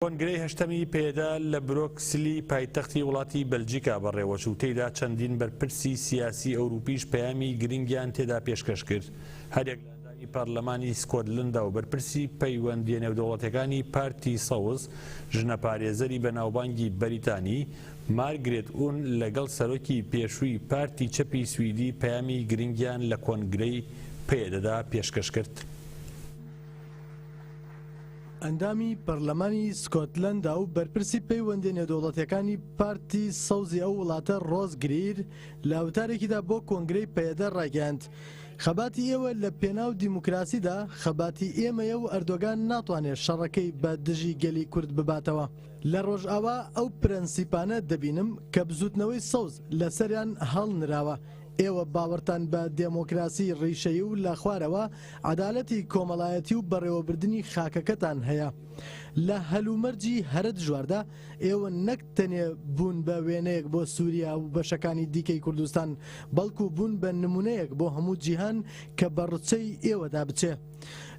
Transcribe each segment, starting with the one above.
کۆنگرەی هەشتەمی پەیەدە لە برۆکسلی پایتەختی وڵاتی بەلجیکا بەڕێوەچوو، تێیدا چەندین بەرپرسی سیاسی ئەوروپیش پەیامی گرنگیان تێدا پێشکەش کرد. هەریەک لە ئەندامی پەرلەمانی سکۆتلندا و بەرپرسی پەیوەندییە نێودەوڵەتیەکانی پارتی سەوز، ژنە پارێزەری بەناوبانگی بەریتانی، مارگرێت ئون لەگەڵ سەرۆکی پێشووی پارتی چەپی سویدی پەیامی گرنگیان لە کۆنگرەی پەیەدەدا پێشکەش کرد. ئەندامی پەرلەمانی سکۆتلەندا و بەرپرسی پەیوەندیە نێودەوڵەتیەکانی پارتی سەوزی ئەو وڵاتە ڕۆز گریر لە وتارێکیدا بۆ کۆنگرەی پەیەدە ڕایگەیاند، خەباتی ئێوە لە پێناو دیموکراسیدا خەباتی ئێمەیە و ئەردۆگان ناتوانێت شەڕەکەی بە دژی گەلی کورد بباتەوە. لە ڕۆژئاوا ئەو پرەنسیپانە دەبینم کە بزوتنەوەی سەوز لەسەریان هەڵنراوە، ئێوە باوەڕتان بە دێمۆکراسی ڕیشەیی و لە خوارەوە عەدالەتی کۆمەڵایەتی و بەڕێوەبردنی خاکەکەتان هەیە. لە هەلومەرجی هەرە دژواردا ئێوە نەک تەنێ بوون بە وێنەیەک بۆ سوریا و بەشەکانی دیکەی کوردستان، بەڵکو بوون بە نمونەیەک بۆ هەموو جیهان کە بە ڕچەی ئێوەدا بچێ.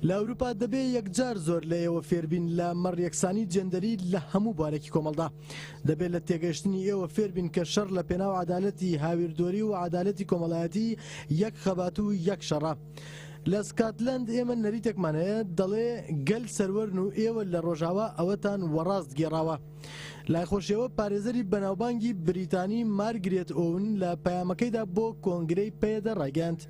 لە ئەوروپا دەبێ یەکجار زۆر لە ئێوە فێربین لە مەڕ یەکسانی جێندەری لە هەموو بوارێکی کۆمەڵدا. دەبێ لە تێگەشتنی ئێوە فێربین کە شەڕ لە پێناو عەدالەتی هاویردۆری و عەدالەتی کۆمەڵایەتی یەک خەبات و یەک شەڕە. لە سکاتلەند ئێمە نەریتێکمان هەیە دەڵێ گەل سەروەرن و ئێوە لە ڕۆژاوا ئەوەتان وەڕاست گێڕاوە. لای خۆشیەوە پارێزەری بەناوبانگی بریتانی مارگرێت ئۆون لە پەیامەکەیدا بۆ کۆنگرەی پەیەدە ڕایگەیاند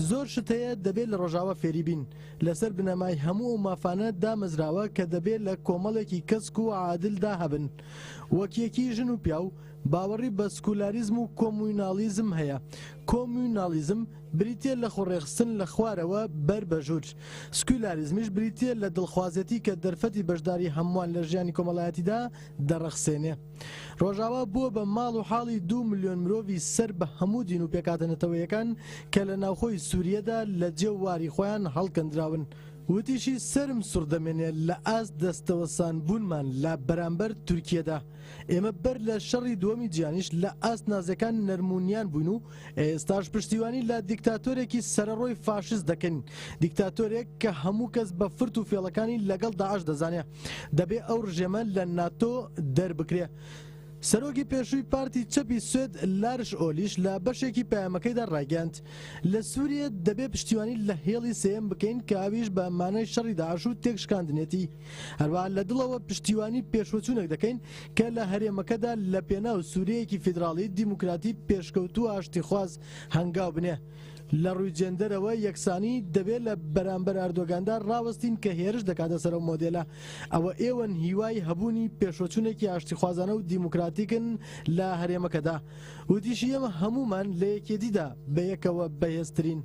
زۆر شت هەیە دەبێ لە ڕۆژاوا فێری بین. لەسەر بنەمای هەموو ئەو مافانە دامەزراوە کە دەبێ لە کۆمەڵێکی کەسک و عادلدا هەبن. وەکیەکی ژن و پیاو باوەڕی بە سکولاریزم و کۆمویناڵیزم هەیە. کۆمویناڵیزم بریتیە لە خۆڕێکخستن لە خوارەوە بەر بە ژوور. سکولاریزمیش بریتیە لە دڵخوازێتی کە دەرفەتی بەشداری هەمووان لە ژیانی کۆمەڵایەتیدا دەڕەخسێنێ. ڕۆژاوا بووە بە ماڵ و حاڵی دوو ملیۆن مرۆڤی سەر بە هەموو دین و پێکهاتە نەتەوەیەکان کە لە ناوخۆی سوریەدا لە جێ و واری خۆیان هەڵکەندراون. وتیشی سەرم سوڕدەمێنێ لە ئاست دەستەوەسان بوونمان لە بەرامبەر تورکیەدا. ئێمە بەر لە شەڕی دووەمی جیهانیش لە ئاست نازیەکان نەرمونیان بووین و ئێستاش پشتیوانی لە دیکتاتۆرێکی سەرەڕۆی فاشست دەکەین، دیکتاتۆرێک کە هەموو کەس بە فرت و فێڵەکانی لەگەڵ داعش دەزانێ. دەبێ ئەو ڕژێمە لە ناتۆ دەربکرێ. سەرۆکی پێشووی پارتی چەپی سوێد لارش ئۆلیش لە بەشێکی پەیامەکەیدا ڕایگەیاند، لە سوریە دەبێ پشتیوانی لە هێڵی سێیەم بکەین کە ئەویش بە مانای شەڕی داعش و تێکشکاندنێتی. هەروەها لە دڵەوە پشتیوانی پێشوەچوونێک دەکەین کە لە هەرێمەکەدا لە پێناو سوریەیەکی فیدراڵی دیموکراتی پێشکەوتوو و ئاشتیخواز هەنگاو بنێ. لە ڕووی جێندەرەوە یەکسانی، دەبێ لە بەرامبەر ئەردۆگاندا ڕاوەستین کە هێرش دەکاتە سەر ئەو مۆدێلە. ئەوە ئێوەن هیوای هەبوونی پێشوەچوونێکی ئاشتیخوازانە و دیموکراتیکن لە هەرێمەکەدا. وتیشی ئێمە هەموومان لە یەکێتیدا بەیەکەوە بەهێزترین.